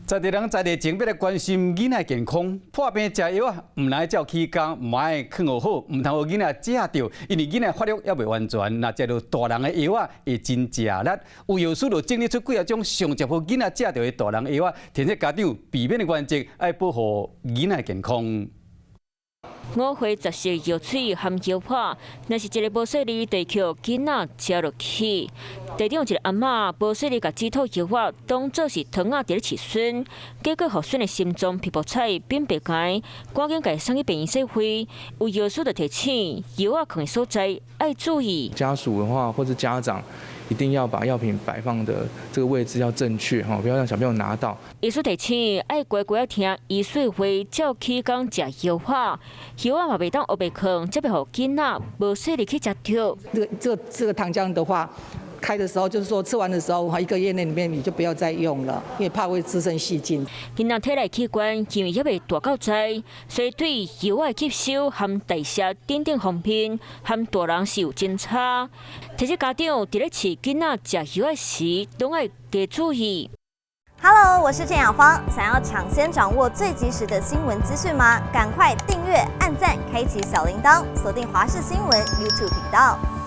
在地人在地前欲來關心囡仔健康，破病食藥啊，毋但愛照起工，嘛愛囥予好，毋通予囡仔食著，因為囡仔發育猶未完全，若食著大人的藥仔會真食力。有藥師就整理出幾仔種上捷予囡仔食著的大人藥仔，提醒家長避免的原則，愛保護囡仔健康。五花雜色藥水含藥仔，若是一个無細膩，就予囡仔食落去。地頂有一个阿嬤無細膩，共止吐藥仔當做是糖仔佇咧飼孫，結果予孫的心臟皮膚彩變白癪，趕緊共送去病院洗肺。有藥師就提醒，藥仔囥的所在愛注意。家屬的話，或者家長，一定要把藥品擺放的這個位置要正確，哈，不要讓小朋友拿到。醫師提醒，愛乖乖聽醫師話，照起工食藥仔，藥仔嘛袂當烏白囥，才袂予囡仔無細膩去食著。這個糖漿的話，開的時候就是說吃完的時候，一個月內裡面你就不要再用了，因為怕會滋生細菌。囡仔體內器官因為猶未大到在，所以對藥仔吸收含代謝等等方面，和大人是有真差。提醒家長佇咧飼囡仔食藥仔時，攏愛加注意。 Hello，我是鄭雅芳。想要搶先掌握最及時的新聞資訊嗎？趕快訂閱、按讚、開啟小鈴鐺，鎖定華視新聞 YouTube 頻道。